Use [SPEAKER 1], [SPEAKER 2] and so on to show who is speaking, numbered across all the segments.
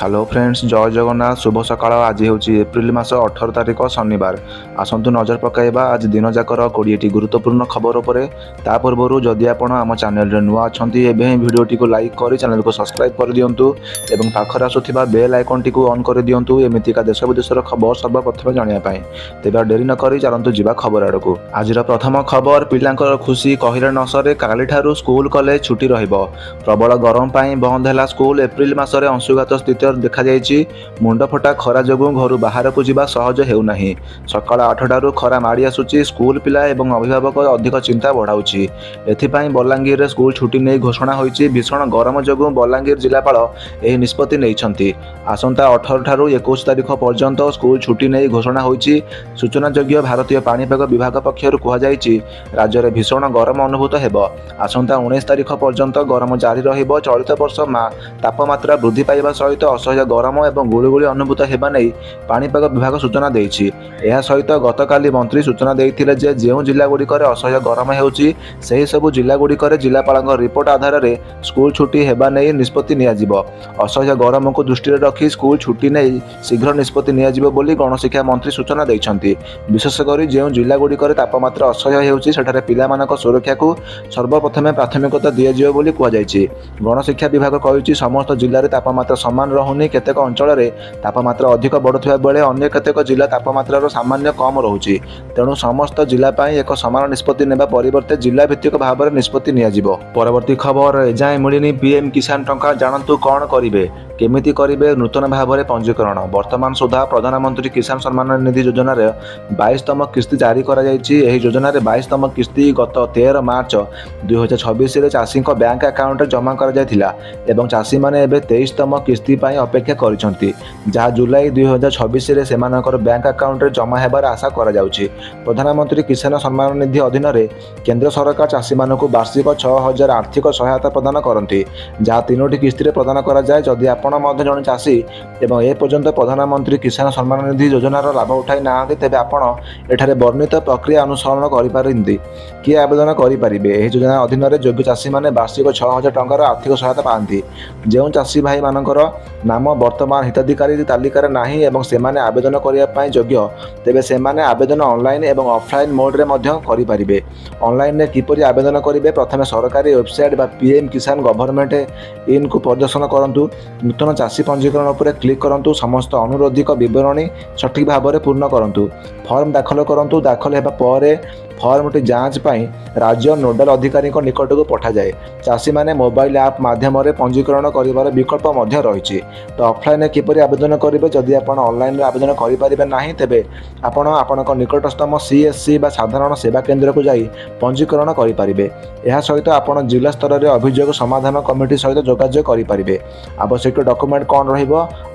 [SPEAKER 1] Hello friends, ଜୟ ଜଗନ୍ନାଥ, ଶୁଭ ସକାଳ। ଆଜି ହେଉଛି ଏପ୍ରିଲ ମାସ 18 ତାରିଖ, ଶନିବାର। ଆସନ୍ତୁ ନଜର ପକାଇବା ଆଜି ଦିନଯାକର 20ଟି ଗୁରୁତ୍ୱପୂର୍ଣ୍ଣ ଖବର ଉପରେ। ତା ପୂର୍ବରୁ ଯଦି ଆପଣ ଆମ ଚ୍ୟାନେଲରେ ନୂଆ ଅଛନ୍ତି, ଏବେ ହିଁ ଭିଡ଼ିଓଟିକୁ ଲାଇକ୍ କରି ଚ୍ୟାନେଲକୁ ସବସ୍କ୍ରାଇବ୍ କରିଦିଅନ୍ତୁ ଏବଂ ପାଖରେ ଆସୁଥିବା ବେଲ୍ ଆଇକନ୍ଟିକୁ ଅନ୍ କରିଦିଅନ୍ତୁ, ଏମିତିକା ଦେଶ ବିଦେଶର ଖବର ସର୍ବପ୍ରଥମେ ଜାଣିବା ପାଇଁ। ତେବେ ଆଉ ଡେରି ନକରି ଚାଲନ୍ତୁ ଯିବା ଖବର ଆଡ଼କୁ। ଆଜିର ପ୍ରଥମ ଖବର, ପିଲାଙ୍କର ଖୁସି କହିଲେ ନ ସରେ। କାଲିଠାରୁ ସ୍କୁଲ କଲେଜ ଛୁଟି ରହିବ। ପ୍ରବଳ ଗରମ ପାଇଁ ବନ୍ଦ ହେଲା ସ୍କୁଲ। ଏପ୍ରିଲ ମାସରେ ଅଂଶୁଘାତ ସ୍ଥିତି ଦେଖାଯାଇଛି। ମୁଣ୍ଡଫଟା ଖରା ଯୋଗୁଁ ଘରୁ ବାହାରକୁ ଯିବା ସହଜ ହେଉନାହିଁ। ସକାଳ 8ଟାରୁ ଖରା ମାଡ଼ି ଆସୁଛି। ସ୍କୁଲ ପିଲା ଏବଂ ଅଭିଭାବକ ଅଧିକ ଚିନ୍ତା ବଢ଼ାଉଛି। ଏଥିପାଇଁ ବଲାଙ୍ଗୀରରେ ସ୍କୁଲ ଛୁଟି ନେଇ ଘୋଷଣା ହୋଇଛି। ଭୀଷଣ ଗରମ ଯୋଗୁଁ ବଲାଙ୍ଗୀର ଜିଲ୍ଲାପାଳ ଏହି ନିଷ୍ପତ୍ତି ନେଇଛନ୍ତି। ଆସନ୍ତା 18 ଠାରୁ 21 ତାରିଖ ପର୍ଯ୍ୟନ୍ତ ସ୍କୁଲ ଛୁଟି ନେଇ ଘୋଷଣା ହୋଇଛି। ସୂଚନାଯୋଗ୍ୟ, ଭାରତୀୟ ପାଣିପାଗ ବିଭାଗ ପକ୍ଷରୁ କୁହାଯାଇଛି, ରାଜ୍ୟରେ ଭୀଷଣ ଗରମ ଅନୁଭୂତ ହେବ। ଆସନ୍ତା 19 ତାରିଖ ପର୍ଯ୍ୟନ୍ତ ଗରମ ଜାରି ରହିବ। ଚଳିତ ବର୍ଷ ମା ତାପମାତ୍ରା ବୃଦ୍ଧି ପାଇବା ସହିତ ଅସହ୍ୟ ଗରମ ଏବଂ ଗୁଳୁଗୁଳି ଅନୁଭୂତ ହେବା ନେଇ ପାଣିପାଗ ବିଭାଗ ସୂଚନା ଦେଇଛି। ଏହା ସହିତ ଗତକାଲି ମନ୍ତ୍ରୀ ସୂଚନା ଦେଇଥିଲେ ଯେ ଯେଉଁ ଜିଲ୍ଲାଗୁଡ଼ିକରେ ଅସହ୍ୟ ଗରମ ହେଉଛି, ସେହିସବୁ ଜିଲ୍ଲାଗୁଡ଼ିକରେ ଜିଲ୍ଲାପାଳଙ୍କ ରିପୋର୍ଟ ଆଧାରରେ ସ୍କୁଲ ଛୁଟି ହେବା ନେଇ ନିଷ୍ପତ୍ତି ନିଆଯିବ। ଅସହ୍ୟ ଗରମକୁ ଦୃଷ୍ଟିରେ ରଖି ସ୍କୁଲ ଛୁଟି ନେଇ ଶୀଘ୍ର ନିଷ୍ପତ୍ତି ନିଆଯିବ ବୋଲି ଗଣଶିକ୍ଷା ମନ୍ତ୍ରୀ ସୂଚନା ଦେଇଛନ୍ତି। ବିଶେଷ କରି ଯେଉଁ ଜିଲ୍ଲାଗୁଡ଼ିକରେ ତାପମାତ୍ରା ଅସହ୍ୟ ହେଉଛି, ସେଠାରେ ପିଲାମାନଙ୍କ ସୁରକ୍ଷାକୁ ସର୍ବପ୍ରଥମେ ପ୍ରାଥମିକତା ଦିଆଯିବ ବୋଲି କୁହାଯାଇଛି। ଗଣଶିକ୍ଷା ବିଭାଗ କହିଛି, ସମସ୍ତ ଜିଲ୍ଲାରେ ତାପମାତ୍ରା ସମାନ ରହୁନି। କେତେକ ଅଞ୍ଚଳରେ ତାପମାତ୍ରା ଅଧିକ ବଢ଼ୁଥିବା ବେଳେ ଅନ୍ୟ କେତେକ ଜିଲ୍ଲା ତାପମାତ୍ରାର ସାମାନ୍ୟ କମ୍ ରହୁଛି। ତେଣୁ ସମସ୍ତ ଜିଲ୍ଲା ପାଇଁ ଏକ ସମାନ ନିଷ୍ପତ୍ତି ନେବା ପରିବର୍ତ୍ତେ ଜିଲ୍ଲା ଭିତ୍ତିକ ଭାବରେ ନିଷ୍ପତ୍ତି ନିଆଯିବ। ପରବର୍ତ୍ତୀ ଖବର, ଏଯାଏଁ ମିଳିନି ପିଏମ୍ କିଷାନ ଟଙ୍କା, ଜାଣନ୍ତୁ କ'ଣ କରିବେ, କେମିତି କରିବେ ନୂତନ ଭାବରେ ପଞ୍ଜୀକରଣ। ବର୍ତ୍ତମାନ ସୁଦ୍ଧା ପ୍ରଧାନମନ୍ତ୍ରୀ କିଷାନ ସମ୍ମାନ ନିଧି ଯୋଜନାରେ 22ତମ କିସ୍ତି ଜାରି କରାଯାଇଛି। ଏହି ଯୋଜନାରେ 22ତମ କିସ୍ତି ଗତ 13 ମାର୍ଚ୍ଚ 2026ରେ ଚାଷୀଙ୍କ ବ୍ୟାଙ୍କ ଆକାଉଣ୍ଟରେ ଜମା କରାଯାଇଥିଲା ଏବଂ ଚାଷୀମାନେ ଏବେ 23ତମ କିସ୍ତି ପାଇଁ ଅପେକ୍ଷା କରିଛନ୍ତି, ଯାହା ଜୁଲାଇ 2026ରେ ସେମାନଙ୍କର ବ୍ୟାଙ୍କ ଆକାଉଣ୍ଟରେ ଜମା ହେବାର ଆଶା କରାଯାଉଛି। ପ୍ରଧାନମନ୍ତ୍ରୀ କିଷାନ ସମ୍ମାନ ନିଧି ଅଧୀନରେ କେନ୍ଦ୍ର ସରକାର ଚାଷୀମାନଙ୍କୁ ବାର୍ଷିକ 6000 ଆର୍ଥିକ ସହାୟତା ପ୍ରଦାନ କରନ୍ତି, ଯାହା ତିନୋଟି କିସ୍ତିରେ ପ୍ରଦାନ କରାଯାଏ। ଯଦି ଆପଣ ମଧ୍ୟ ଜଣେ ଚାଷୀ ଏବଂ ଏପର୍ଯ୍ୟନ୍ତ ପ୍ରଧାନମନ୍ତ୍ରୀ କିଷାନ ସମ୍ମାନ ନିଧି ଯୋଜନାର ଲାଭ ଉଠାଇ ନାହାନ୍ତି, ତେବେ ଆପଣ ଏଠାରେ ବର୍ଣ୍ଣିତ ପ୍ରକ୍ରିୟା ଅନୁସରଣ କରିପାରନ୍ତି। କିଏ ଆବେଦନ କରିପାରିବେ? ଏହି ଯୋଜନା ଅଧୀନରେ ଯୋଗ୍ୟ ଚାଷୀମାନେ ବାର୍ଷିକ 6000 ଟଙ୍କାର ଆର୍ଥିକ ସହାୟତା ପାଆନ୍ତି। ଯେଉଁ ଚାଷୀ ଭାଇମାନଙ୍କର ନାମ ବର୍ତ୍ତମାନ ହିତାଧିକାରୀ ତାଲିକାରେ ନାହିଁ ଏବଂ ସେମାନେ ଆବେଦନ କରିବା ପାଇଁ ଯୋଗ୍ୟ, ତେବେ ସେମାନେ ଆବେଦନ ଅନଲାଇନ୍ ଏବଂ ଅଫଲାଇନ୍ ମୋଡ଼ରେ ମଧ୍ୟ କରିପାରିବେ। ଅନଲାଇନରେ କିପରି ଆବେଦନ କରିବେ? ପ୍ରଥମେ ସରକାରୀ ୱେବସାଇଟ୍ ବା ପିଏମ୍ କିଷାନ ଗଭର୍ଣ୍ଣମେଣ୍ଟ ଇନ୍କୁ ପରିଦର୍ଶନ କରନ୍ତୁ। ନୂତନ ଚାଷୀ ପଞ୍ଜୀକରଣ ଉପରେ କ୍ଲିକ୍ କରନ୍ତୁ। ସମସ୍ତ ଅନୁରୋଧିକ ବିବରଣୀ ସଠିକ୍ ଭାବରେ ପୂର୍ଣ୍ଣ କରନ୍ତୁ। ଫର୍ମ ଦାଖଲ କରନ୍ତୁ। ଦାଖଲ ହେବା ପରେ ଫର୍ମଟି ଯାଞ୍ଚ ପାଇଁ ରାଜ୍ୟ ନୋଡାଲ ଅଧିକାରୀଙ୍କ ନିକଟକୁ ପଠାଯାଏ। ଚାଷୀମାନେ ମୋବାଇଲ ଆପ୍ ମାଧ୍ୟମରେ ପଞ୍ଜୀକରଣ କରିବାର ବିକଳ୍ପ ମଧ୍ୟ ରହିଛି। ତ ଅଫଲାଇନରେ କିପରି ଆବେଦନ କରିବେ? ଯଦି ଆପଣ ଅନଲାଇନରେ ଆବେଦନ କରିପାରିବେ ନାହିଁ, ତେବେ ଆପଣ ଆପଣଙ୍କ ନିକଟସ୍ଥମ ସିଏସସି ବା ସାଧାରଣ ସେବା କେନ୍ଦ୍ରକୁ ଯାଇ ପଞ୍ଜୀକରଣ କରିପାରିବେ। ଏହା ସହିତ ଆପଣ ଜିଲ୍ଲା ସ୍ତରରେ ଅଭିଯୋଗ ସମାଧାନ କମିଟି ସହିତ ଯୋଗାଯୋଗ କରିପାରିବେ। ଆବଶ୍ୟକୀୟ ଡକୁମେଣ୍ଟ କ'ଣ ରହିବ?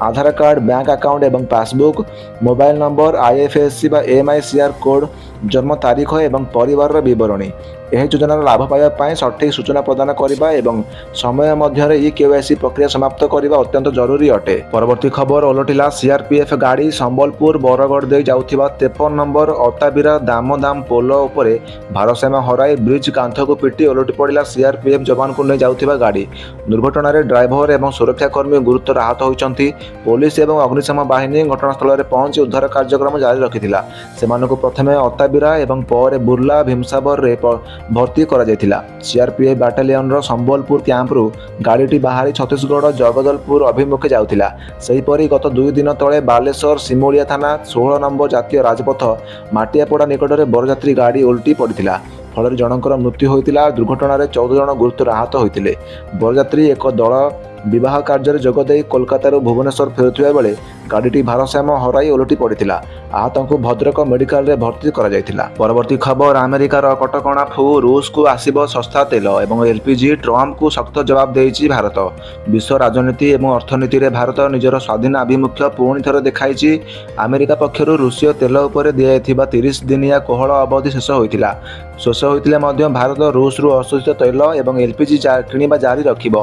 [SPEAKER 1] ଆଧାର କାର୍ଡ଼, ବ୍ୟାଙ୍କ ଆକାଉଣ୍ଟ ଏବଂ ପାସବୁକ୍, ମୋବାଇଲ ନମ୍ବର, ଆଇଏଫଏସସି ବା ଏମ୍ଆଇସିଆର୍ କୋଡ଼୍, ଜନ୍ମ ତାରିଖ ଏବଂ ପରିବାରର ବିବରଣୀ। ଏହି ଯୋଜନାର ଲାଭ ପାଇବା ପାଇଁ ସଠିକ୍ ସୂଚନା ପ୍ରଦାନ କରିବା ଏବଂ ସମୟ ମଧ୍ୟରେ ଇ କେୱାଇସି ପ୍ରକ୍ରିୟା ସମାପ୍ତ କରିବା ଅତ୍ୟନ୍ତ ଜରୁରୀ ଅଟେ। ପରବର୍ତ୍ତୀ ଖବର, ଓଲଟିଲା ସିଆରପିଏଫ୍ ଗାଡ଼ି। ସମ୍ବଲପୁର ବରଗଡ଼ ଦେଇ ଯାଉଥିବା 53 ନମ୍ବର ଅତାବିରା ଦାମଦାମ ପୋଲ ଉପରେ ଭାରସାମ୍ୟ ହରାଇ ବ୍ରିଜ୍ କାନ୍ଥକୁ ପିଟି ଓଲଟି ପଡ଼ିଲା ସିଆରପିଏଫ୍ ଯବାନଙ୍କୁ ନେଇ ଯାଉଥିବା ଗାଡ଼ି। ଦୁର୍ଘଟଣାରେ ଡ୍ରାଇଭର ଏବଂ ସୁରକ୍ଷାକର୍ମୀ ଗୁରୁତର ଆହତ ହୋଇଛନ୍ତି। ପୋଲିସ ଏବଂ ଅଗ୍ନିଶମ ବାହିନୀ ଘଟଣାସ୍ଥଳରେ ପହଞ୍ଚି ଉଦ୍ଧାର କାର୍ଯ୍ୟକ୍ରମ ଜାରି ରଖିଥିଲା। ସେମାନଙ୍କୁ ପ୍ରଥମେ ଅତାବିରା ଏବଂ ପରେ ବୁର୍ଲା ଭୀମସାବରରେ ଭର୍ତ୍ତି କରାଯାଇଥିଲା। ସିଆରପିଏଫ୍ ବାଟାଲିୟନର ସମ୍ବଲପୁର କ୍ୟାମ୍ପରୁ ଗାଡ଼ିଟି ବାହାରି ଛତିଶଗଡ଼ ଜଗଦଲପୁର ଅଭିମୁଖେ ଯାଉଥିଲା। ସେହିପରି ଗତ 2 ଦିନ ତଳେ ବାଲେଶ୍ୱର ସିମୁଳିଆ ଥାନା 16 ନମ୍ବର ଜାତୀୟ ରାଜପଥ ମାଟିଆପଡ଼ା ନିକଟରେ ବରଯାତ୍ରୀ ଗାଡ଼ି ଓଲଟି ପଡ଼ିଥିଲା। ଫଳରେ ଜଣଙ୍କର ମୃତ୍ୟୁ ହୋଇଥିଲା। ଦୁର୍ଘଟଣାରେ 14 ଜଣ ଗୁରୁତର ଆହତ ହୋଇଥିଲେ। ବରଯାତ୍ରୀ ଏକ ଦଳ ବିବାହ କାର୍ଯ୍ୟରେ ଯୋଗଦେଇ କୋଲକାତାରୁ ଭୁବନେଶ୍ୱର ଫେରୁଥିବା ବେଳେ ଗାଡ଼ିଟି ଭାରସାମ୍ୟ ହରାଇ ଓଲଟି ପଡ଼ିଥିଲା। ଆହତଙ୍କୁ ଭଦ୍ରକ ମେଡିକାଲରେ ଭର୍ତ୍ତି କରାଯାଇଥିଲା। ପରବର୍ତ୍ତୀ ଖବର, ଆମେରିକାର କଟକଣା ଫୁ, ରୁଷକୁ ଆସିବ ଶସ୍ତା ତେଲ ଏବଂ ଏଲପିଜି, ଟ୍ରମ୍ପଙ୍କୁ ଶକ୍ତ ଜବାବ ଦେଇଛି ଭାରତ। ବିଶ୍ୱ ରାଜନୀତି ଏବଂ ଅର୍ଥନୀତିରେ ଭାରତ ନିଜର ସ୍ୱାଧୀନ ଆଭିମୁଖ୍ୟ ପୁଣି ଥରେ ଦେଖାଇଛି। ଆମେରିକା ପକ୍ଷରୁ ରୁଷୀୟ ତେଲ ଉପରେ ଦିଆଯାଇଥିବା 30 ଦିନିଆ କୋହଳ ଅବଧି ଶେଷ ହୋଇଥିଲା। ଶେଷ ହୋଇଥିଲେ ମଧ୍ୟ ଭାରତ ରୁଷରୁ ଅଶୋଧିତ ତୈଳ ଏବଂ ଏଲ୍ପିଜି କିଣିବା ଜାରି ରଖିବ।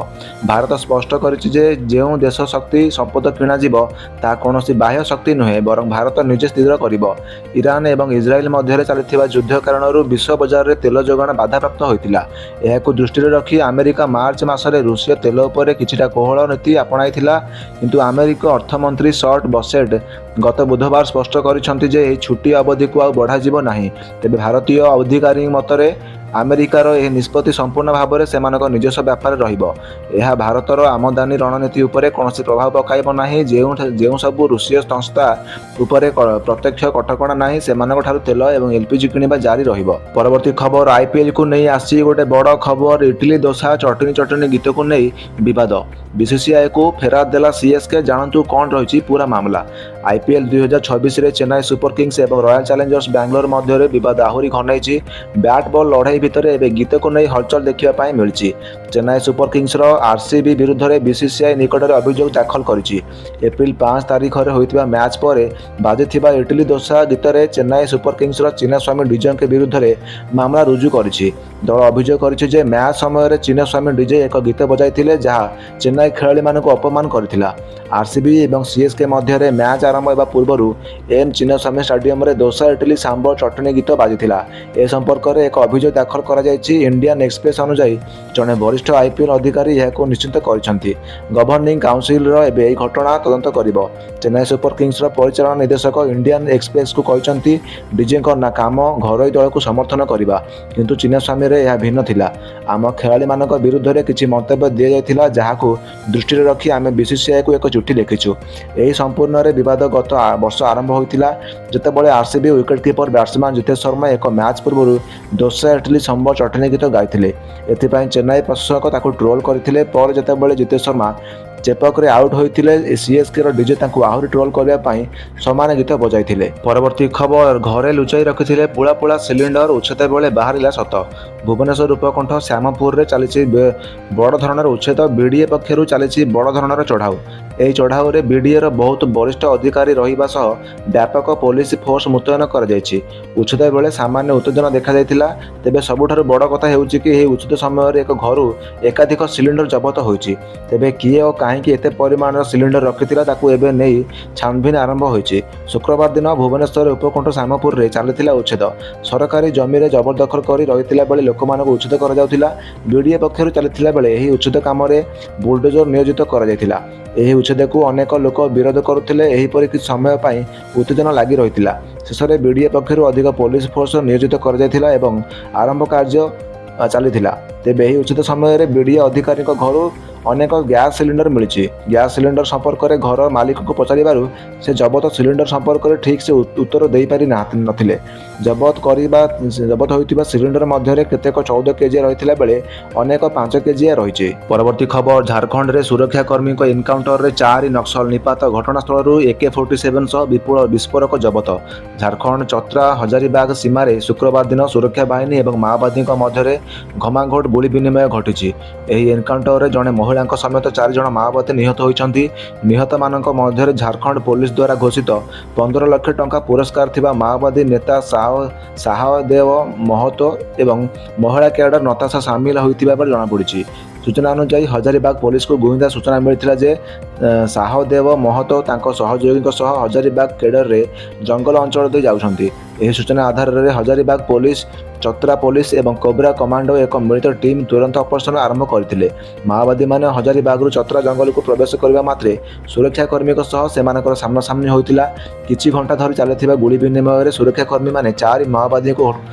[SPEAKER 1] ଭାରତ ସ୍ପଷ୍ଟ କରିଛି ଯେ ଯେଉଁ ଦେଶ ଶକ୍ତି ସମ୍ପଦ କିଣାଯିବ ତାହା କୌଣସି ବାହ୍ୟ ଶକ୍ତି ନୁହେଁ, ବରଂ ଭାରତ ନିଜେ ସ୍ଥିର କରିବ। ଇରାନ ଏବଂ ଇସ୍ରାଏଲ ମଧ୍ୟରେ ଚାଲିଥିବା ଯୁଦ୍ଧ କାରଣରୁ ବିଶ୍ୱ ବଜାରରେ ତେଲ ଯୋଗାଣ ବାଧାପ୍ରାପ୍ତ ହୋଇଥିଲା। ଏହାକୁ ଦୃଷ୍ଟିରେ ରଖି ଆମେରିକା ମାର୍ଚ୍ଚ ମାସରେ ରୁଷୀୟ ତେଲ ଉପରେ କିଛିଟା କୋହଳ ନୀତି ଆପଣାଇଥିଲା। କିନ୍ତୁ ଆମେରିକ ଅର୍ଥମନ୍ତ୍ରୀ ସ୍କଟ୍ ବେସେଣ୍ଟ ଗତ ବୁଧବାର ସ୍ପଷ୍ଟ କରିଛନ୍ତି ଯେ ଏହି ଛୁଟି ଅବଧିକୁ ଆଉ ବଢ଼ାଯିବ ନାହିଁ। ତେବେ ଭାରତୀୟ ଅଧିକାରୀଙ୍କ ମତରେ ଆମେରିକାର ଏହି ନିଷ୍ପତ୍ତି ସମ୍ପୂର୍ଣ୍ଣ ଭାବରେ ସେମାନଙ୍କ ନିଜସ୍ୱ ବ୍ୟାପାର ରହିବ। ଏହା ଭାରତର ଆମଦାନୀ ରଣନୀତି ଉପରେ କୌଣସି ପ୍ରଭାବ ପକାଇବ ନାହିଁ। ଯେଉଁ ସବୁ ରୁଷୀୟ ସଂସ୍ଥା ଉପରେ ପ୍ରତ୍ୟକ୍ଷ କଟକଣା ନାହିଁ, ସେମାନଙ୍କଠାରୁ ତେଲ ଏବଂ ଏଲ୍ପିଜି କିଣିବା ଜାରି ରହିବ। ପରବର୍ତ୍ତୀ ଖବର, ଆଇପିଏଲ୍କୁ ନେଇ ଆସିଛି ଗୋଟେ ବଡ଼ ଖବର। ଇଡଲି ଦୋସା ଚଟଣି ଚଟଣି ଗୀତକୁ ନେଇ ବିବାଦ, ବିସିସିଆଇକୁ ଫେରାଦ ଦେଲା ସିଏସ୍କେ। ଜାଣନ୍ତୁ କ'ଣ ରହିଛି ପୁରା ମାମଲା। ଆଇପିଏଲ୍ 2026ରେ ଚେନ୍ନାଇ ସୁପର କିଙ୍ଗସ୍ ଏବଂ ରୟାଲ ଚ୍ୟାଲେଞ୍ଜର୍ସ ବାଙ୍ଗାଲୋର ମଧ୍ୟରେ ବିବାଦ ଆହୁରି ଘନେଇଛି। ବ୍ୟାଟ୍ ବଲ୍ ଲଢ଼େଇ ଭିତରେ ଏବେ ଗୀତକୁ ନେଇ ହଲଚଲ ଦେଖିବା ପାଇଁ ମିଳିଛି। ଚେନ୍ନାଇ ସୁପର କିଙ୍ଗସର ଆର୍ସିବି ବିରୁଦ୍ଧରେ ବିସିସିଆଇ ନିକଟରେ ଅଭିଯୋଗ ଦାଖଲ କରିଛି। ଏପ୍ରିଲ 5 ତାରିଖରେ ହୋଇଥିବା ମ୍ୟାଚ୍ ପରେ ବାଜିଥିବା ଇଡଲି ଦୋସା ଗୀତରେ ଚେନ୍ନାଇ ସୁପର କିଙ୍ଗସର ଚିନ୍ନାସ୍ୱାମୀ ଡିଜେଙ୍କ ବିରୁଦ୍ଧରେ ମାମଲା ରୁଜୁ କରିଛି। ଦଳ ଅଭିଯୋଗ କରିଛି ଯେ ମ୍ୟାଚ୍ ସମୟରେ ଚିନ୍ନାସ୍ୱାମୀ ଡିଜେ ଏକ ଗୀତ ବଜାଇଥିଲେ, ଯାହା ଚେନ୍ନାଇ ଖେଳାଳିମାନଙ୍କୁ ଅପମାନ କରିଥିଲା। ଆର୍ସିବି ଏବଂ ସିଏସ୍କେ ମଧ୍ୟରେ ମ୍ୟାଚ୍ ଆରମ୍ଭ ହେବା ପୂର୍ବରୁ ଏମ୍ ଚିନ୍ନାସ୍ୱାମୀ ଷ୍ଟାଡିୟମରେ ଦୋସା ଇଡଲି ସାମ୍ବର ଚଟଣି ଗୀତ ବାଜିଥିଲା। ଏ ସମ୍ପର୍କରେ ଏକ ଅଭିଯୋଗ ଦାଖଲ କରାଯାଇଛି। ଇଣ୍ଡିଆନ୍ ଏକ୍ସପ୍ରେସ୍ ଅନୁଯାୟୀ ଜଣେ ବରିଷ୍ଠ ଆଇପିଏଲ୍ ଅଧିକାରୀ ଏହାକୁ ନିଶ୍ଚିତ କରିଛନ୍ତି। ଗଭର୍ଣ୍ଣିଂ କାଉନସିଲର ଏବେ ଏହି ଘଟଣା ତଦନ୍ତ କରିବ। ଚେନ୍ନାଇ ସୁପର କିଙ୍ଗସର ପରିଚାଳନା ନିର୍ଦ୍ଦେଶକ ଇଣ୍ଡିଆନ୍ ଏକ୍ସପ୍ରେସକୁ କହିଛନ୍ତି, ଡିଜେଙ୍କ କାମ ଘରୋଇ ଦଳକୁ ସମର୍ଥନ କରିବା, କିନ୍ତୁ ଚିନ୍ନାସ୍ୱାମୀରେ ଏହା ଭିନ୍ନ ଥିଲା। ଆମ ଖେଳାଳିମାନଙ୍କ ବିରୁଦ୍ଧରେ କିଛି ମନ୍ତବ୍ୟ ଦିଆଯାଇଥିଲା, ଯାହାକୁ ଦୃଷ୍ଟିରେ ରଖି ଆମେ ବିସିସିଆଇକୁ ଏକ ଚିଠି ଲେଖିଛୁ। ଏହି ସମ୍ପୂର୍ଣ୍ଣରେ ବିବାଦ ଗତ ବର୍ଷ ଆରମ୍ଭ ହୋଇଥିଲା, ଯେତେବେଳେ RCB wicket keeper batsman Jitesh Sharma ଏକ ମ୍ୟାଚ୍ ପୂର୍ବରୁ ଦୋସା ଇଡଲି ସମ୍ବର ଚଟଣି ଗୀତ ଗାଇଥିଲେ। ଏଥିପାଇଁ ଚେନ୍ନାଇ ପ୍ରଶଂସକ ତାକୁ ଟ୍ରୋଲ୍ କରିଥିଲେ। ପରେ ଯେତେବେଳେ ଜିତେଶ ଶର୍ମା ଚେପକରେ ଆଉଟ୍ ହୋଇଥିଲେ, ସିଏସ୍କେର ଡିଜେ ତାଙ୍କୁ ଆହୁରି ଟ୍ରୋଲ୍ କରିବା ପାଇଁ ସମାନ ଗୀତ ବଜାଇଥିଲେ। ପରବର୍ତ୍ତୀ ଖବର, ଘରେ ଲୁଚାଇ ରଖିଥିଲେ ପୁଳା ପୁଳା ସିଲିଣ୍ଡର, ଉଚ୍ଛେଦ ବେଳେ ବାହାରିଲା ସତ। ଭୁବନେଶ୍ୱର ଉପକଣ୍ଠ ଶ୍ୟାମପୁରରେ ଚାଲିଛି ବଡ଼ ଧରଣର ଉଚ୍ଛେଦ। ବିଡିଏ ପକ୍ଷରୁ ଚାଲିଛି ବଡ଼ ଧରଣର ଚଢ଼ାଉ। ଏହି ଚଢ଼ାଉରେ ବିଡିଏର ବହୁତ ବରିଷ୍ଠ ଅଧିକାରୀ ରହିବା ସହ ବ୍ୟାପକ ପୋଲିସ ଫୋର୍ସ ମୁତୟନ କରାଯାଇଛି। ଉଚ୍ଛେଦ ବେଳେ ସାମାନ୍ୟ ଉତ୍ତେଜନା ଦେଖାଯାଇଥିଲା। ତେବେ ସବୁଠାରୁ ବଡ଼ କଥା ହେଉଛି କି ଏହି ଉଚ୍ଛେଦ ସମୟରେ ଏକ ଘରୁ ଏକାଧିକ ସିଲିଣ୍ଡର ଜବତ ହୋଇଛି। ତେବେ କିଏ ଓ କାହିଁକି ଏତେ ପରିମାଣର ସିଲିଣ୍ଡର ରଖିଥିଲା, ତାକୁ ଏବେ ନେଇ ଛାନଭିନ ଆରମ୍ଭ ହୋଇଛି। ଶୁକ୍ରବାର ଦିନ ଭୁବନେଶ୍ୱର ଉପକଣ୍ଠ ଶ୍ୟାମପୁରରେ ଚାଲିଥିଲା ଉଚ୍ଛେଦ। ସରକାରୀ ଜମିରେ ଜବରଦଖଲ କରି ରହିଥିଲା ବେଳେ ଲୋକମାନଙ୍କୁ ଉଚ୍ଛେଦ କରାଯାଉଥିଲା। ବିଡିଏ ପକ୍ଷରୁ ଚାଲିଥିଲା ବେଳେ ଏହି ଉଚ୍ଛେଦ କାମରେ ବୁଲଡୋଜର ନିୟୋଜିତ କରାଯାଇଥିଲା। ଏହି ଉଚ୍ଛେଦକୁ ଅନେକ ଲୋକ ବିରୋଧ କରୁଥିଲେ। ଏହିପରି କିଛି ସମୟ ପାଇଁ ଉତ୍ତେଜନା ଲାଗି ରହିଥିଲା। ଶେଷରେ ବିଡିଏ ପକ୍ଷରୁ ଅଧିକ ପୋଲିସ ଫୋର୍ସ ନିୟୋଜିତ କରାଯାଇଥିଲା ଏବଂ ଆରମ୍ଭ କାର୍ଯ୍ୟ ଚାଲିଥିଲା। ତେବେ ଏହି ଉଚ୍ଛେଦ ସମୟରେ ବିଡିଏ ଅଧିକାରୀଙ୍କ ଘରୁ ଅନେକ ଗ୍ୟାସ୍ ସିଲିଣ୍ଡର ମିଳିଛି। ଗ୍ୟାସ୍ ସିଲିଣ୍ଡର ସମ୍ପର୍କରେ ଘର ମାଲିକଙ୍କୁ ପଚାରିବାରୁ ସେ ଜବତ ସିଲିଣ୍ଡର ସମ୍ପର୍କରେ ଠିକ୍ ସେ ଉତ୍ତର ଦେଇପାରି ନଥିଲେ। ଜବତ ହୋଇଥିବା ସିଲିଣ୍ଡର ମଧ୍ୟରେ କେତେକ 14 କେଜିଆ ରହିଥିଲା ବେଳେ ଅନେକ 5 କେଜିଆ ରହିଛି। ପରବର୍ତ୍ତୀ ଖବର, ଝାଡ଼ଖଣ୍ଡରେ ସୁରକ୍ଷାକର୍ମୀଙ୍କ ଏନକାଉଣ୍ଟରରେ 4 ନକ୍ସଲ ନିପାତ, ଘଟଣାସ୍ଥଳରୁ AK-47 ସହ ବିପୁଳ ବିସ୍ଫୋରକ ଜବତ। ଝାଡ଼ଖଣ୍ଡ ଚତ୍ରା ହଜାରିବାଗ ସୀମାରେ ଶୁକ୍ରବାର ଦିନ ସୁରକ୍ଷା ବାହିନୀ ଏବଂ ମାଓବାଦୀଙ୍କ ମଧ୍ୟରେ ଘମାଘୋଟ ଗୁଳି ବିନିମୟ ଘଟିଛି। ଏହି ଏନକାଉଣ୍ଟରରେ ଜଣେ ମହିଳାଙ୍କ ସମେତ 4 ଜଣ ମାଓବାଦୀ ନିହତ ହୋଇଛନ୍ତି। ନିହତମାନଙ୍କ ମଧ୍ୟରେ ଝାଡ଼ଖଣ୍ଡ ପୋଲିସ ଦ୍ୱାରା ଘୋଷିତ 15 ଲକ୍ଷ ଟଙ୍କା ପୁରସ୍କାର ଥିବା ମାଓବାଦୀ ନେତା ସାହଦେବ ମହତୋ ଏବଂ ମହିଳା କ୍ୟାଡର ନତାଶା ସାମିଲ ହୋଇଥିବା ବେଳେ ଜଣାପଡ଼ିଛି। ସୂଚନା ଅନୁଯାୟୀ ହଜାରିବାଗ ପୋଲିସକୁ ଗୁଇନ୍ଦା ସୂଚନା ମିଳିଥିଲା ଯେ ସାହଦେବ ମହତୋ ତାଙ୍କ ସହଯୋଗୀଙ୍କ ସହ ହଜାରିବାଗ କେଡରରେ ଜଙ୍ଗଲ ଅଞ୍ଚଳ ଦେଇ ଯାଉଛନ୍ତି। ଏହି ସୂଚନା ଆଧାରରେ ହଜାରିବାଗ ପୋଲିସ, ଚତ୍ରା ପୋଲିସ ଏବଂ କୋବ୍ରା କମାଣ୍ଡୋ ଏକ ମିଳିତ ଟିମ୍ ତୁରନ୍ତ ଅପରେସନ ଆରମ୍ଭ କରିଥିଲେ। ମାଓବାଦୀମାନେ ହଜାରିବାଗରୁ ଚତ୍ରା ଜଙ୍ଗଲକୁ ପ୍ରବେଶ କରିବା ମାତ୍ରେ ସୁରକ୍ଷାକର୍ମୀଙ୍କ ସହ ସେମାନଙ୍କର ସାମ୍ନାସାମ୍ନି ହୋଇଥିଲା। କିଛି ଘଣ୍ଟା ଧରି ଚାଲିଥିବା ଗୁଳି ବିନିମୟରେ ସୁରକ୍ଷାକର୍ମୀମାନେ 4 ମାଓବାଦୀଙ୍କୁ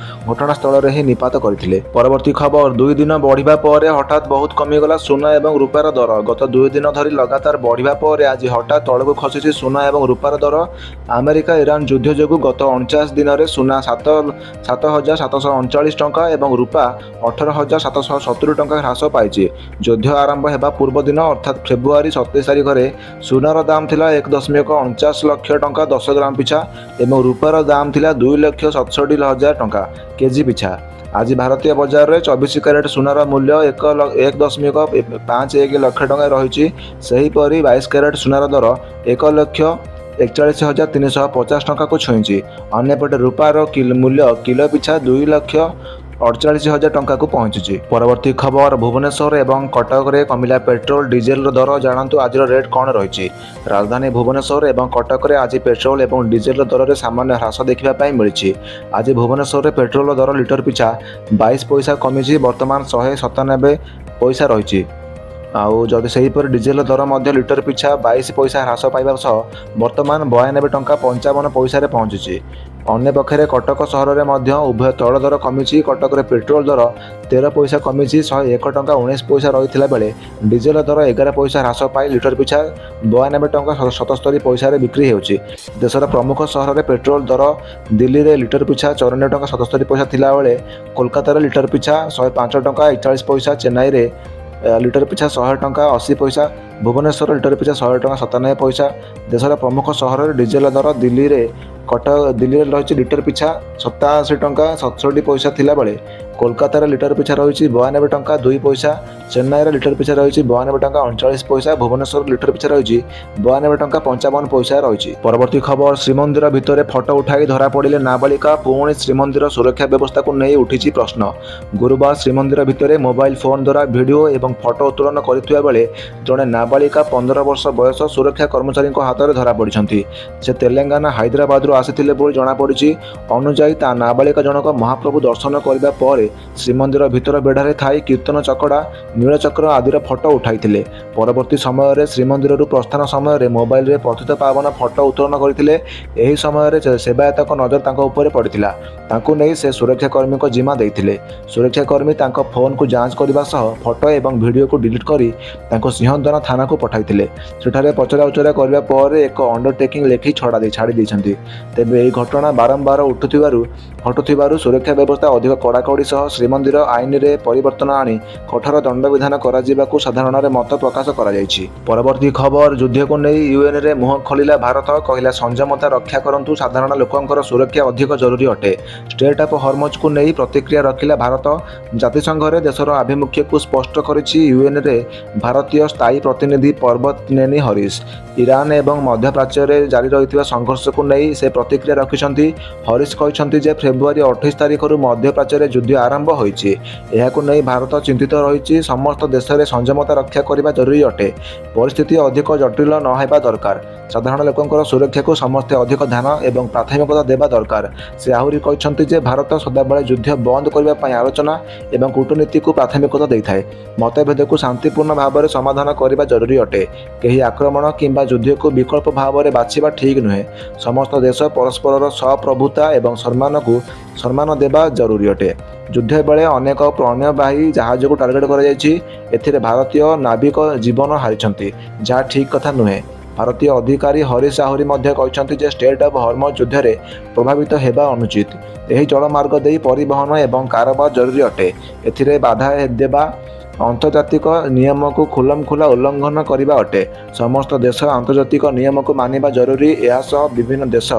[SPEAKER 1] ଘଟଣାସ୍ଥଳରେ ହିଁ ନିପାତ କରିଥିଲେ। ପରବର୍ତ୍ତୀ ଖବର, 2 ଦିନ ବଢ଼ିବା ପରେ ହଠାତ୍ ବହୁତ କମିଗଲା ସୁନା ଏବଂ ରୂପାର ଦର। ଗତ 2 ଦିନ ଧରି ଲଗାତାର ବଢ଼ିବା ପରେ ଆଜି ହଠାତ୍ ତଳକୁ ଖସିଛି ସୁନା ଏବଂ ରୂପାର ଦର। ଆମେରିକା ଇରାନ ଯୁଦ୍ଧ ଯୋଗୁଁ ଗତ 49 ଦିନରେ ସୁନା 7,739 ଟଙ୍କା ଏବଂ ରୂପା 18,770 ଟଙ୍କା ହ୍ରାସ ପାଇଛି। ଯୁଦ୍ଧ ଆରମ୍ଭ ହେବା ପୂର୍ବ ଦିନ ଅର୍ଥାତ୍ ଫେବୃଆରୀ 27 ତାରିଖରେ ସୁନାର ଦାମ ଥିଲା 1.49 ଲକ୍ଷ ଟଙ୍କା 10 ଗ୍ରାମ ପିଛା ଏବଂ ରୂପାର ଦାମ ଥିଲା 2,67,000 ଟଙ୍କା କେଜି ପିଛା। ଆଜି ଭାରତୀୟ ବଜାରରେ 24 କ୍ୟାରେଟ୍ ସୁନାର ମୂଲ୍ୟ 1.51 ଲକ୍ଷ ଟଙ୍କା ରହିଛି। ସେହିପରି 22 କ୍ୟାରେଟ୍ ସୁନାର ଦର 1,41,350 ଟଙ୍କାକୁ ଛୁଇଁଛି। ଅନ୍ୟପଟେ ରୂପାର ମୂଲ୍ୟ କିଲୋ ପିଛା 2 ଲକ୍ଷ 48,000 ଟଙ୍କାକୁ ପହଞ୍ଚିଛି। ପରବର୍ତ୍ତୀ ଖବର, ଭୁବନେଶ୍ୱର ଏବଂ କଟକରେ କମିଲା ପେଟ୍ରୋଲ ଡିଜେଲର ଦର। ଜାଣନ୍ତୁ ଆଜିର ରେଟ୍ କ'ଣ ରହିଛି। ରାଜଧାନୀ ଭୁବନେଶ୍ୱର ଏବଂ କଟକରେ ଆଜି ପେଟ୍ରୋଲ ଏବଂ ଡିଜେଲର ଦରରେ ସାମାନ୍ୟ ହ୍ରାସ ଦେଖିବା ପାଇଁ ମିଳିଛି। ଆଜି ଭୁବନେଶ୍ୱରରେ ପେଟ୍ରୋଲର ଦର ଲିଟର ପିଛା 22 ପଇସା କମିଛି, ବର୍ତ୍ତମାନ 197 ପଇସା ରହିଛି। ଆଉ ଯଦି ସେହିପରି ଡିଜେଲ ଦର ମଧ୍ୟ ଲିଟର ପିଛା 22 ପଇସା ହ୍ରାସ ପାଇବା ସହ ବର୍ତ୍ତମାନ 92 ଟଙ୍କା 55 ପଇସାରେ ପହଞ୍ଚିଛି। ଅନ୍ୟପକ୍ଷରେ କଟକ ସହରରେ ମଧ୍ୟ ଉଭୟ ତୈଳ ଦର କମିଛି। କଟକରେ ପେଟ୍ରୋଲ ଦର 13 ପଇସା କମିଛି, 101 ଟଙ୍କା 19 ପଇସା ରହିଥିଲା ବେଳେ ଡିଜେଲ ଦର 11 ପଇସା ହ୍ରାସ ପାଇ ଲିଟର ପିଛା 92 ଟଙ୍କା 77 ପଇସାରେ ବିକ୍ରି ହେଉଛି। ଦେଶର ପ୍ରମୁଖ ସହରରେ ପେଟ୍ରୋଲ ଦର ଦିଲ୍ଲୀରେ ଲିଟର ପିଛା 94 ଟଙ୍କା 77 ପଇସା ଥିଲାବେଳେ କୋଲକାତାରେ ଲିଟର ପିଛା 105 ଟଙ୍କା 41 ପଇସା, ଚେନ୍ନାଇରେ ଲିଟର ପିଛା 100 ଟଙ୍କା 80 ପଇସା, ଭୁବନେଶ୍ୱର ଲିଟର ପିଛା 100 ଟଙ୍କା 97 ପଇସା। ଦେଶର ପ୍ରମୁଖ ସହରରେ ଡିଜେଲ ଦର ଦିଲ୍ଲୀରେ ରହିଛି ଲିଟର ପିଛା 87 ଟଙ୍କା 67 ପଇସା ଥିଲାବେଳେ କୋଲକାତାରେ ଲିଟର ପିଛା ରହିଛି 92 ଟଙ୍କା 2 ପଇସା, ଚେନ୍ନାଇରେ ଲିଟର ପିଛା ରହିଛି 92 ଟଙ୍କା 39 ପଇସା, ଭୁବନେଶ୍ୱର ଲିଟର ପିଛା ରହିଛି 92 ଟଙ୍କା 55 ପଇସା ରହିଛି। ପରବର୍ତ୍ତୀ ଖବର, ଶ୍ରୀମନ୍ଦିର ଭିତରେ ଫଟୋ ଉଠାଇ ଧରାପଡ଼ିଲେ ନାବାଳିକା। ପୁଣି ଶ୍ରୀମନ୍ଦିର ସୁରକ୍ଷା ବ୍ୟବସ୍ଥାକୁ ନେଇ ଉଠିଛି ପ୍ରଶ୍ନ। ଗୁରୁବାର ଶ୍ରୀମନ୍ଦିର ଭିତରେ ମୋବାଇଲ ଫୋନ୍ ଦ୍ୱାରା ଭିଡ଼ିଓ ଏବଂ ଫଟୋ ଉତ୍ତୋଳନ କରୁଥିବା ବେଳେ ଜଣେ ନାବାଳିକା, 15 ବର୍ଷ ବୟସ, ସୁରକ୍ଷା କର୍ମଚାରୀଙ୍କ ହାତରେ ଧରାପଡ଼ିଛନ୍ତି। ସେ ତେଲେଙ୍ଗାନା ହାଇଦ୍ରାବାଦରୁ ଆସିଥିଲେ ବୋଲି ଜଣାପଡ଼ିଛି। ଅନୁଯାୟୀ, ତା ନାବାଳିକା ଜଣକ ମହାପ୍ରଭୁ ଦର୍ଶନ କରିବା ପରେ ଶ୍ରୀମନ୍ଦିର ଭିତର ବେଢ଼ାରେ ଥାଇ କୀର୍ତ୍ତନ ଚକଡ଼ା, ନୀଳଚକ୍ର ଆଦିର ଫଟୋ ଉଠାଇଥିଲେ। ପରବର୍ତ୍ତୀ ସମୟରେ ଶ୍ରୀମନ୍ଦିରରୁ ପ୍ରସ୍ଥାନ ସମୟରେ ମୋବାଇଲରେ ପତିତପାବନ ଫଟୋ ଉତ୍ତୋଳନ କରିଥିଲେ। ଏହି ସମୟରେ ସେବାୟତଙ୍କ ନଜର ତାଙ୍କ ଉପରେ ପଡ଼ିଥିଲା। ତାଙ୍କୁ ନେଇ ସେ ସୁରକ୍ଷାକର୍ମୀଙ୍କ ଜିମା ଦେଇଥିଲେ। ସୁରକ୍ଷାକର୍ମୀ ତାଙ୍କ ଫୋନ୍କୁ ଯାଞ୍ଚ କରିବା ସହ ଫଟୋ ଏବଂ ଭିଡ଼ିଓକୁ ଡିଲିଟ୍ କରି ତାଙ୍କୁ ସିଂହଦ୍ୱାର ଥାନାକୁ ପଠାଇଥିଲେ। ସେଠାରେ ପଚରାଉଚରା କରିବା ପରେ ଏକ ଅଣ୍ଡରଟେକିଂ ଲେଖି ଛାଡ଼ି ଦେଇଛନ୍ତି। ତେବେ ଏହି ଘଟଣା ବାରମ୍ବାର ଘଟୁଥିବାରୁ ସୁରକ୍ଷା ବ୍ୟବସ୍ଥା ଅଧିକ କଡ଼ାକଡ଼ି ସହ ଶ୍ରୀମନ୍ଦିର ଆଇନରେ ପରିବର୍ତ୍ତନ ଆଣି କଠୋର ଦଣ୍ଡବିଧାନ କରାଯିବାକୁ ସାଧାରଣରେ ମତ ପ୍ରକାଶ କରାଯାଇଛି। ପରବର୍ତ୍ତୀ ଖବର, ଯୁଦ୍ଧକୁ ନେଇ ୟୁଏନରେ ମୁହଁ ଖୋଲିଲା ଭାରତ। କହିଲା, ସଂଯମତା ରକ୍ଷା କରନ୍ତୁ, ସାଧାରଣ ଲୋକଙ୍କର ସୁରକ୍ଷା ଅଧିକ ଜରୁରୀ ଅଟେ। ଷ୍ଟ୍ରେଟ୍ ଅଫ୍ ହର୍ମୋଜକୁ ନେଇ ପ୍ରତିକ୍ରିୟା ରଖିଲା ଭାରତ। ଜାତିସଂଘରେ ଦେଶର ଆଭିମୁଖ୍ୟକୁ ସ୍ପଷ୍ଟ କରିଛି ୟୁଏନରେ ଭାରତୀୟ ସ୍ଥାୟୀ ପ୍ରତିନିଧି ପର୍ବତନେନି ହରିଶ। ଇରାନ ଏବଂ ମଧ୍ୟପ୍ରାଚ୍ୟରେ ଜାରି ରହିଥିବା ସଂଘର୍ଷକୁ ନେଇ ସେ ପ୍ରତିକ୍ରିୟା ରଖିଛନ୍ତି। ହରିଶ କହିଛନ୍ତି ଯେ ଫେବୃଆରୀ 28 ତାରିଖରୁ ମଧ୍ୟପ୍ରାଚ୍ୟରେ ଯୁଦ୍ଧ ଆରମ୍ଭ ହୋଇଛି। ଏହାକୁ ନେଇ ଭାରତ ଚିନ୍ତିତ ରହିଛି। ସମସ୍ତ ଦେଶରେ ସଂଯମତା ରକ୍ଷା କରିବା ଜରୁରୀ ଅଟେ। ପରିସ୍ଥିତି ଅଧିକ ଜଟିଳ ନ ହେବା ଦରକାର। ସାଧାରଣ ଲୋକଙ୍କର ସୁରକ୍ଷାକୁ ସମସ୍ତେ ଅଧିକ ଧ୍ୟାନ ଏବଂ ପ୍ରାଥମିକତା ଦେବା ଦରକାର। ସେ ଆହୁରି କହିଛନ୍ତି ଯେ ଭାରତ ସଦାବେଳେ ଯୁଦ୍ଧ ବନ୍ଦ କରିବା ପାଇଁ ଆଲୋଚନା ଏବଂ କୂଟନୀତିକୁ ପ୍ରାଥମିକତା ଦେଇଥାଏ। ମତଭେଦକୁ ଶାନ୍ତିପୂର୍ଣ୍ଣ ଭାବରେ ସମାଧାନ କରିବା ଜରୁରୀ ଅଟେ। କେହି ଆକ୍ରମଣ କିମ୍ବା ଯୁଦ୍ଧକୁ ବିକଳ୍ପ ଭାବରେ ବାଛିବା ଠିକ୍ ନୁହେଁ। ସମସ୍ତ ଦେଶ ପରସ୍ପରର ସପ୍ରଭୁତା ଏବଂ ସମ୍ମାନକୁ ସମ୍ମାନ ଦେବା ଜରୁରୀ ଅଟେ। ଯୁଦ୍ଧ ବେଳେ ଅନେକ ପଣ୍ୟବାହୀ ଜାହାଜକୁ ଟାର୍ଗେଟ କରାଯାଇଛି। ଏଥିରେ ଭାରତୀୟ ନାବିକ ଜୀବନ ହାରିଛନ୍ତି, ଯାହା ଠିକ୍ କଥା ନୁହେଁ। ଭାରତୀୟ ଅଧିକାରୀ ହରିଶ ଆହୁରି ମଧ୍ୟ କହିଛନ୍ତି ଯେ ଷ୍ଟ୍ରେଟ୍ ଅଫ୍ ହର୍ମୋଜ ଯୁଦ୍ଧରେ ପ୍ରଭାବିତ ହେବା ଅନୁଚିତ। ଏହି ଜଳମାର୍ଗ ଦେଇ ପରିବହନ ଏବଂ କାରବାର ଜରୁରୀ ଅଟେ। ଏଥିରେ ବାଧା ଦେବା ଆନ୍ତର୍ଜାତିକ ନିୟମକୁ ଖୁଲମଖୁଲା ଉଲ୍ଲଂଘନ କରିବା ଅଟେ। ସମସ୍ତ ଦେଶ ଆନ୍ତର୍ଜାତିକ ନିୟମକୁ ମାନିବା ଜରୁରୀ। ଏହା ସହ ବିଭିନ୍ନ ଦେଶ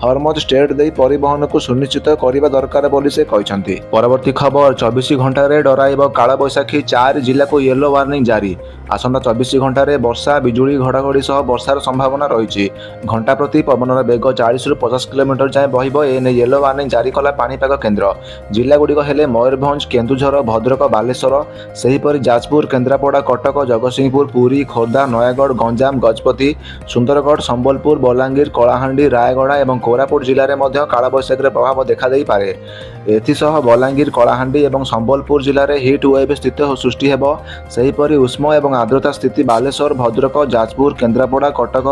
[SPEAKER 1] ହର୍ମୋଜ ଷ୍ଟ୍ରେଟ୍ ଦେଇ ପରିବହନକୁ ସୁନିଶ୍ଚିତ କରିବା ଦରକାର ବୋଲି ସେ କହିଛନ୍ତି। ପରବର୍ତ୍ତୀ ଖବର, 24 ଘଣ୍ଟାରେ ଡରାଇବ କାଳବୈଶାଖୀ, ଚାରି ଜିଲ୍ଲାକୁ ୟେଲୋ ୱାର୍ଣ୍ଣିଂ ଜାରି। ଆସନ୍ତା 24 ଘଣ୍ଟାରେ ବର୍ଷା, ବିଜୁଳି ଘଡ଼ଘଡ଼ି ସହ ବର୍ଷାର ସମ୍ଭାବନା ରହିଛି। ଘଣ୍ଟା ପ୍ରତି ପବନର ବେଗ 40ରୁ 50 କିଲୋମିଟର ଯାଏଁ ବହିବ। ଏ ନେଇ ୟେଲୋ ୱାର୍ଣ୍ଣିଂ ଜାରି କଲା ପାଣିପାଗ କେନ୍ଦ୍ର। ଜିଲ୍ଲାଗୁଡ଼ିକ ହେଲେ ମୟୂରଭଞ୍ଜ, କେନ୍ଦୁଝର, ଭଦ୍ରକ, ବାଲେଶ୍ୱର, ସେହିପରି ଯାଜପୁର, କେନ୍ଦ୍ରାପଡ଼ା, କଟକ, ଜଗତସିଂହପୁର, ପୁରୀ, ଖୋର୍ଦ୍ଧା, ନୟାଗଡ଼, ଗଞ୍ଜାମ, ଗଜପତି, ସୁନ୍ଦରଗଡ଼, ସମ୍ବଲପୁର, ବଲାଙ୍ଗୀର, କଳାହାଣ୍ଡି, ରାୟଗଡ଼ା ଏବଂ କୋରାପୁଟ ଜିଲ୍ଲାରେ ମଧ୍ୟ କାଳବୈଶାଖୀର ପ୍ରଭାବ ଦେଖାଦେଇପାରେ। ଏଥିସହ ବଲାଙ୍ଗୀର, କଳାହାଣ୍ଡି ଏବଂ ସମ୍ବଲପୁର ଜିଲ୍ଲାରେ ହିଟ୍ ୱେଭ୍ ସ୍ଥିତି ସୃଷ୍ଟି ହେବ। ସେହିପରି ଉଷ୍ମ ଏବଂ ଆର୍ଦ୍ରତା ସ୍ଥିତି ବାଲେଶ୍ୱର, ଭଦ୍ରକ, ଯାଜପୁର, କେନ୍ଦ୍ରାପଡ଼ା, କଟକ,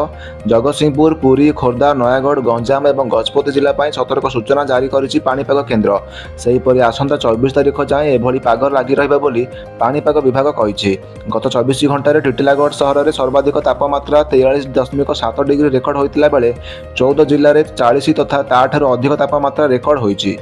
[SPEAKER 1] ଜଗତସିଂହପୁର, ପୁରୀ, ଖୋର୍ଦ୍ଧା, ନୟାଗଡ଼, ଗଞ୍ଜାମ ଏବଂ ଗଜପତି ଜିଲ୍ଲା ପାଇଁ ସତର୍କ ସୂଚନା ଜାରି କରିଛି ପାଣିପାଗ କେନ୍ଦ୍ର। ସେହିପରି ଆସନ୍ତା 24 ତାରିଖ ଯାଏଁ ଏଭଳି ପାଗ ଲାଗି ରହିବ ବୋଲି ପାଣିପାଗ ବିଭାଗ କହିଛି। ଗତ 24 ଘଣ୍ଟାରେ ଟିଟିଲାଗଡ଼ ସହରରେ ସର୍ବାଧିକ ତାପମାତ୍ରା 43.7 ଡିଗ୍ରୀ ରେକର୍ଡ ହୋଇଥିଲା ବେଳେ 14 ଜିଲ୍ଲାରେ 40 ତଥା ତାଠାରୁ ଅଧିକ ତାପମାତ୍ରା ରେକର୍ଡ ହୋଇଛି।